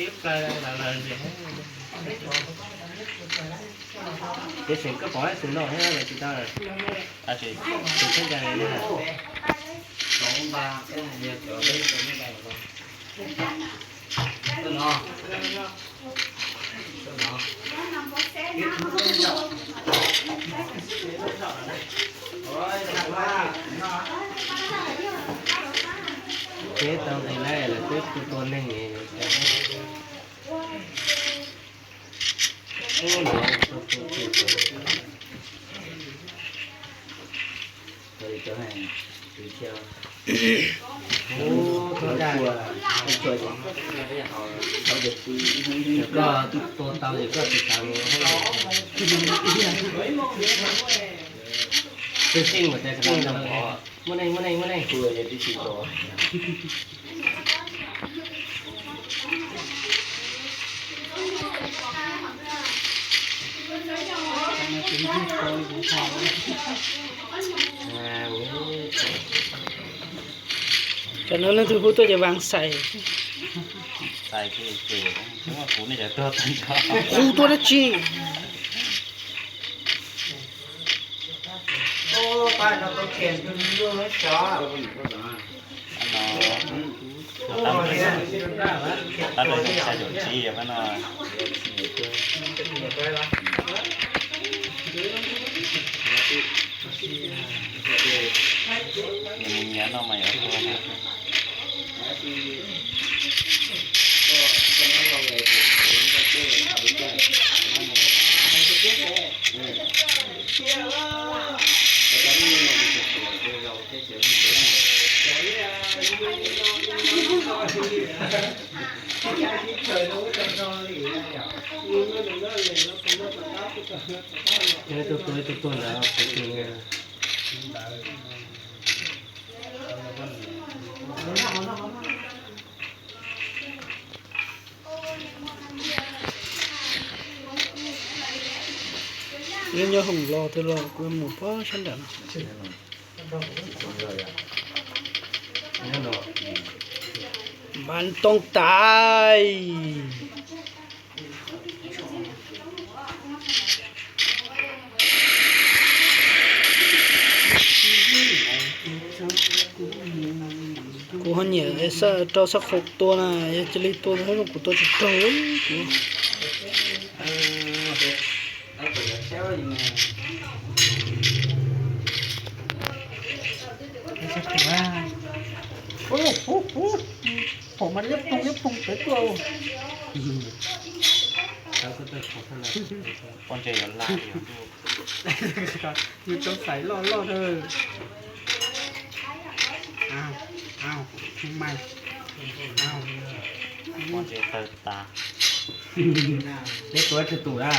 Peb plaws lawm lawm. Ces seem koj pom xwm no thiab tsis tau. Tus kheej cas li. Peb tau nqi lawm, lawv twb tua neeg. Koj tua tau ces koj tsis tau. Twb xij mas tas muaj neeg, muaj neeg, muaj neeg. Cov no leej twg hu tuaj ces Vaas Xais. Hu tuaj dab tsi? Tus tuag, tus tuag ntawd. Lub nyob hoom los twg los kuv mus pob sab nram no. Npab Tooj Tais. Kuv ho nyiam rau sab qhua tua na, yog cia li tua zoo kuv tua tsis raug kuv. Pom mas liab ploog liab ploog pem tuaj. Poj ntse yuav laj. Nws rau xaiv loj loj na. Poj ntse tawg tas. Peb tua tsawg tus na.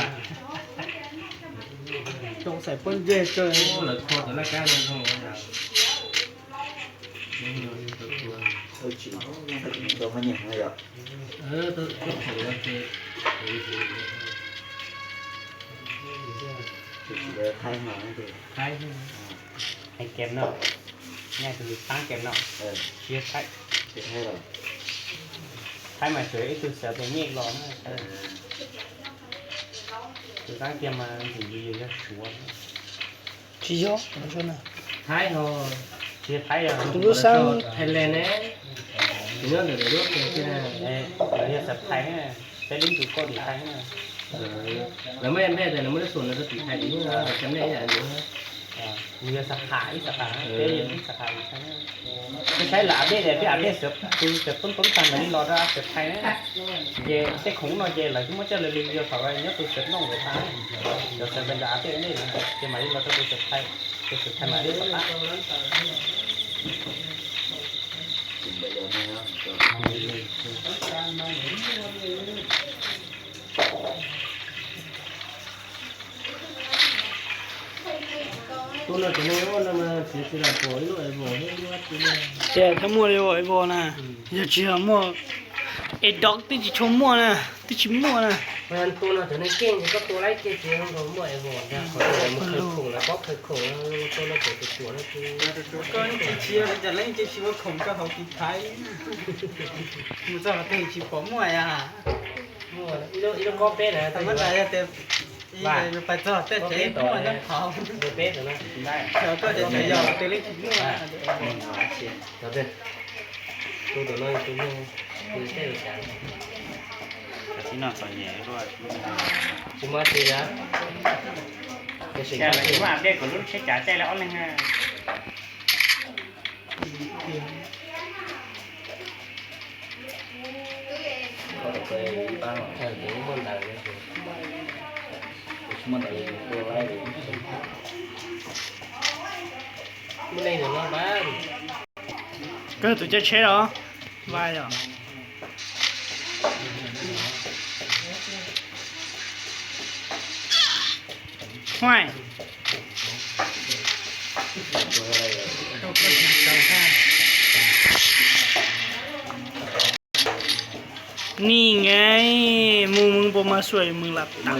Rau xaiv poj ntse tsawg. Lawv kho tus laj kab no zoo. Thaib no, Thaib no, Thaib no, Thaib no, Thaib mas tsuas ib tug xav tias nyej los na. Tus dab kiag mas ntxim yus yog Suav. Tsis yog, Thaib no, tsis yog Thaib, tus lub xeeb Thailand ne, tus nyob ntawm lub, lawv yog xav Thaib, peb lub tus koj tim Thaib na. Lawv muaj ib npej tias lawv muaj lub xus lawv rau tim Thaib tim ub, lawv cov nej ib yam li. Nws yog xav Ham ib xav Ham, peb yog ib xav Ham tim Thaib. Peb saib lawv update tias peb update xov, tus xov toob toob tag lawv li los rau xov Thaib na. Ces tej khoom no ces lawv twb muab coj lawv li yog thaum nyob tus xov Nplog lawv tas, cov xov Nplog update nej ces mam li los rau tus xov Thaib, tus xov Thaib mam li los tas. Tus no cov neeg ua no mas txiv tsis lam pom ib lub evo thiab ib lub dab tsi. Tias txhob muaj li evo na, yog tsis yog muaj edoc twb tsis tshua muaj na, twb tsis muaj na. Tus no cov neeg keej ces koj tua laib kiag tsis muaj evo ntag, qhov mus khaws khoom lawv paub khaws khoom, tua no cov tus tuam no ces. Koj tsis yog cov leej twg tsis ua khoom rau hauv tiv thaiv, mus txog qhov twg tsis pom muaj as. Ib lub, ib lub kob peb na, muab tas yog tias pais txog tej tsev muaj nyob qhov, koj cov tsev yog tus li tsis muaj. Tus no tus no, tus tej los cas, tsis muaj tsev yog, ces muab dej kom lub tsheb cav caij li ob leeg. Koj tus caij tsheb los? Vai os. Huaj. Ni ngai, mus mus npau mas xuav mus lam tas.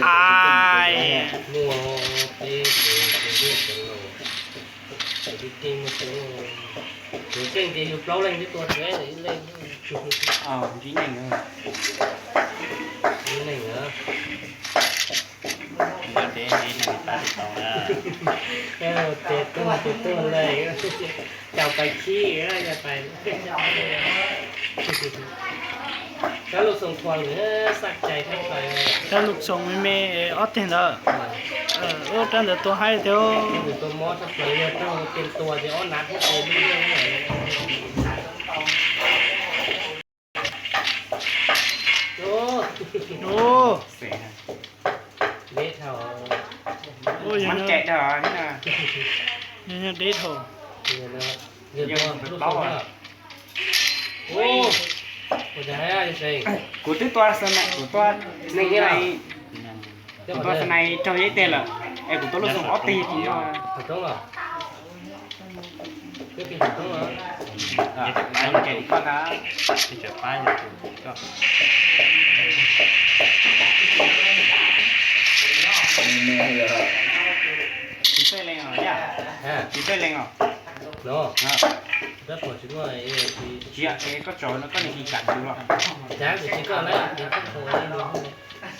Tes tuag tes tuag lawm, cau pais khib, cov lus xoom khuam, xav cai thab plaws, cov lus xoom me me ob teg ntawd, ua rab ntawd tua haib tiag. Tus tua mob thab plaws yog raug tes tua ces ob nav thiab tes lub. Deb dhau, deb dhau. Kuv twb tua, kuv tua, kuv tua xab nais raug ib teg lawm, es kuv tua lub xoom ob teg. Tsis txawj lees os, tsis txawj lees os. Tsis, koj tso no koj niam tsis kam tsis los.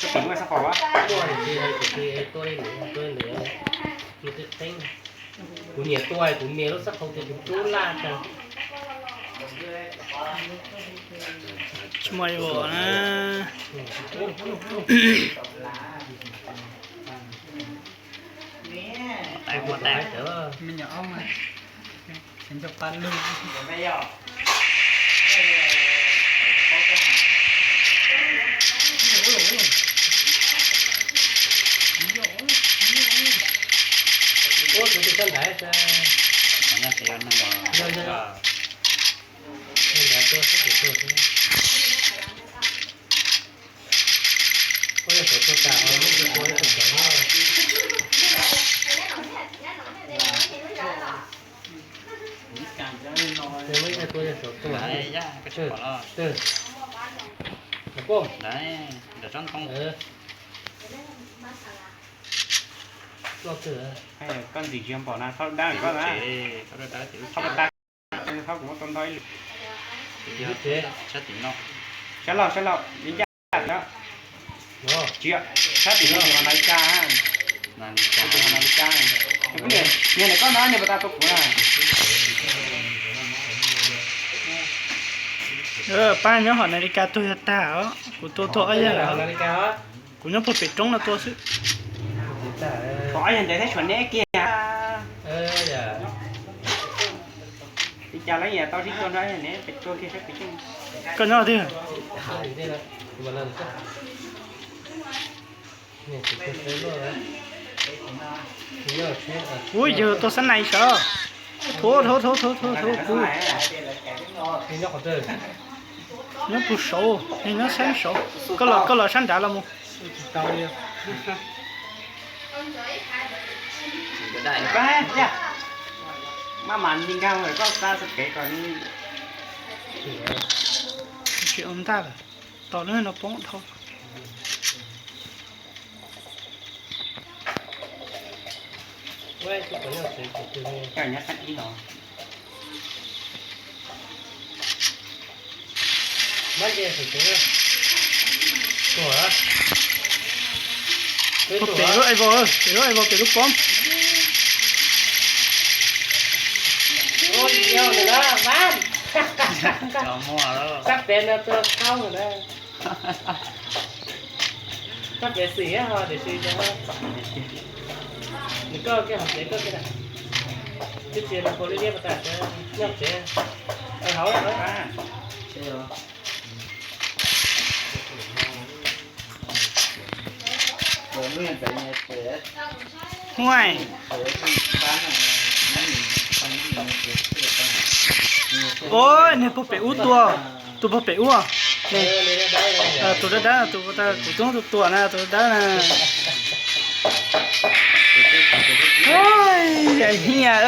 Koj pim muaj xab qhov as? Kuv niam tua kuv niam lub xab qhau tias kuv rub laj tas. Tsis muaj ib vuag na. Ua kuv tus koj ntaiv, yog yog, ntaiv tuaj sab kuv tuag xwb. Ua yog saum tuag tas ho lub tua ib tug sawv. Tua yog saum tuag. Koj ntxim tsis npaum na, thaub dab koj na. Thaub dab, thaub kuv muab tau ntau ib lwm. Sab tim no, sab laug, sab laug, ncaj ncaj. Tsis, sab tim no tus Navica, tus Navica. Kuv niam, niag ntawm koj no niag puas tau tua kuv na. Pab nyob hom Navica tuag yog tag os, kuv tua tuag ob yag lawm. Kuv nyob puag pem roob no tua xwb. Ob yag ntawd thiab tshuav neb kiag. Li cas lawv niam tau sib tua nrog ne, pem tua kiag saib pem. Koj nyob twg? Ub, yawg tua xab nais sav. Thuv thuv thuv thuv thuv thuv kuv. Nyob puag saud, nyob sab saud. Koj los, koj los sab nrad los mus. Maj mam li nkag koj xa xab kev kom ni. Tsis ua ntaj lawm, tos lub no poob dhau. Mab nce saum tsev na. Tuag. Pem lub evo, pem lub evo, pem lub poob. Sab pem no tuag qaub na. Sab pem xim ho tiam sis nws koj kiag hauv tsev koj kiag na. Twb tsis los pau li liab pas tas nyob tsev. Hauv. Huaj. Ua, niag puag pem ub tuaj, tus puag pem ub, tus dawb dawb, tus kuv tub tus tuam na, tus dawb dawb na. Hiaj,